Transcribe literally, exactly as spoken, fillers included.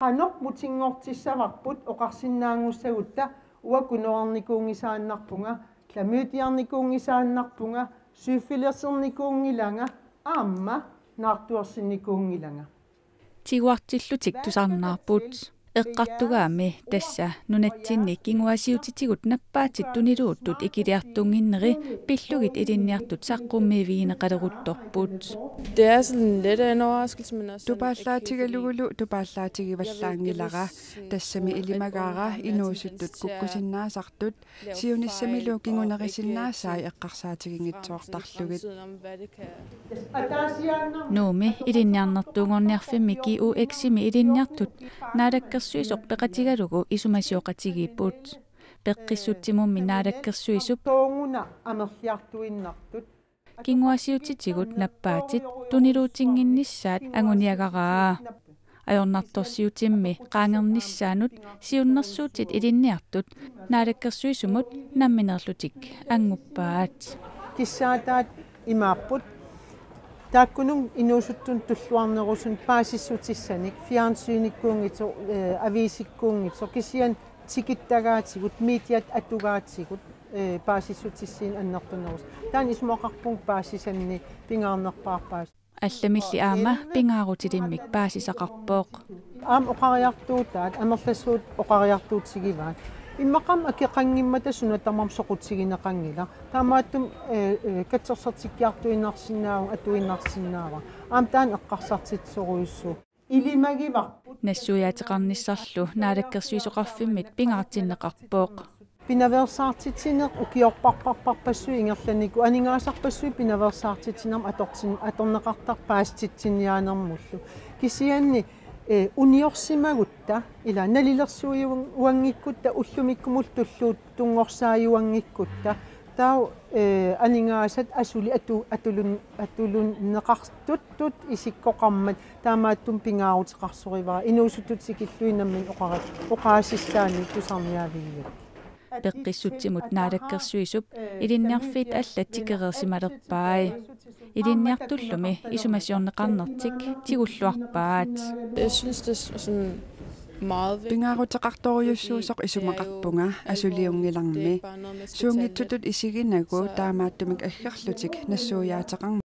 Qanoq mutinngortissavarput oqarsinnaanngussagutta, uanga kunoornikuunngisaannarpunga, klamydiarnikuunngisaannarpunga, syfilisinikuunngilanga aamma naartuersinnikuunngilanga. Tiguartillutik tusarnaarput. Eqqartugaammi tassa nunatsinni kinguaassiuutitigut nappaatit tuniluuttut ikiliartuunnginneri pillugit ilinniartut saqqummiivigineqaleruttorput. Det er sådan lidt af en overraskelse, men også Tupaallaatigalugulu tupaallaatigivallaanngilara, tassami ilimagaara inuusuttut kukkusinnaasartut siunissamilu kingunerisinnaasai eqqarsaatiginngitsoortarlugit. Ataasiaannarmi Nuummi ilinniarnertuunngorniarfimmi G U X-imi ilinniartut naalakkersuisoq peqatigalugu isumasioqatigiipput. Peqqissutsimummi naalakkersuisup sooruna amerliartuinnartut. Kinguaassiuutitigut nappaatit tuniluutinnginnissaat anguniagaraa. Ajornartorsiutimmi qaangernissaanut siunnersuutit ilinniartut naalakkersuisumut nammineerlutik annguppaat. Kissaataat imaapput: taakkununnga inuusuttunut tulluarnerusunut paasissutissanik, fjernsynnikkuunngitsoq, eh, aviisikkuunngitsoq, kisianni tikittagaatigut, mediat atugaatigut, eh, paasissutissiinik annertunerusut. Taanna isumaqarpunga paasisanni pingaarnerpaarpaasut. Allamilli aamma pingaarutilimmik paasisaqarpoq. Aamma oqariartuutaat, amerlasuut oqariartuutigivaat. Immaqami akeqanngimmata suna tamarmi soqutigineqanngilaq. Taamaattumik, eh, eh, katsersortikkiartuinnarsinnaavunga, atuinnarsinnaavunga. Aamma taanna eqqarsartitsisorujussuuvoq. Ilimagivarput. Nassuiaateqarnissarlu naalakkersuisoqarfimmit pingaartinneqarpoq. Pinaveersaartitsineq ukiorparparparpassuit ingerlaneranni aningaasarpassuit pinaveersaartitsinermut atortin-, atorneqartarpoq paasititsiniaanermullu. Kisianni, eh, uniorsimagutta, ila nalilersuiuanngikkutta, ullumikkumullu tulluutunngorsaajunngikkuutta, taava, eh, aningaasat asuli atu-, atulun-, atulunneqartuttut isikkoqarmat, taamaattumik pingaaruteqarsorivara inuusuttut tikillugit nammineq oqara-, oqaasissaanik tusarniaavigigakkit. Peqqissutsimut naalakkersuisup ilinniarfiit allat tikereersimalerpai. Ilinniartullumi isumasiorneqarnertik tigulluarpaat. Jeg synes, det er sådan meget vigtigt. Pingaaruteqartorujussuusoq isumaqarpunga asuliunngilarmi. Suunngitsutut isiginagu taamaattumik aggerlutik nassuiaateqarn-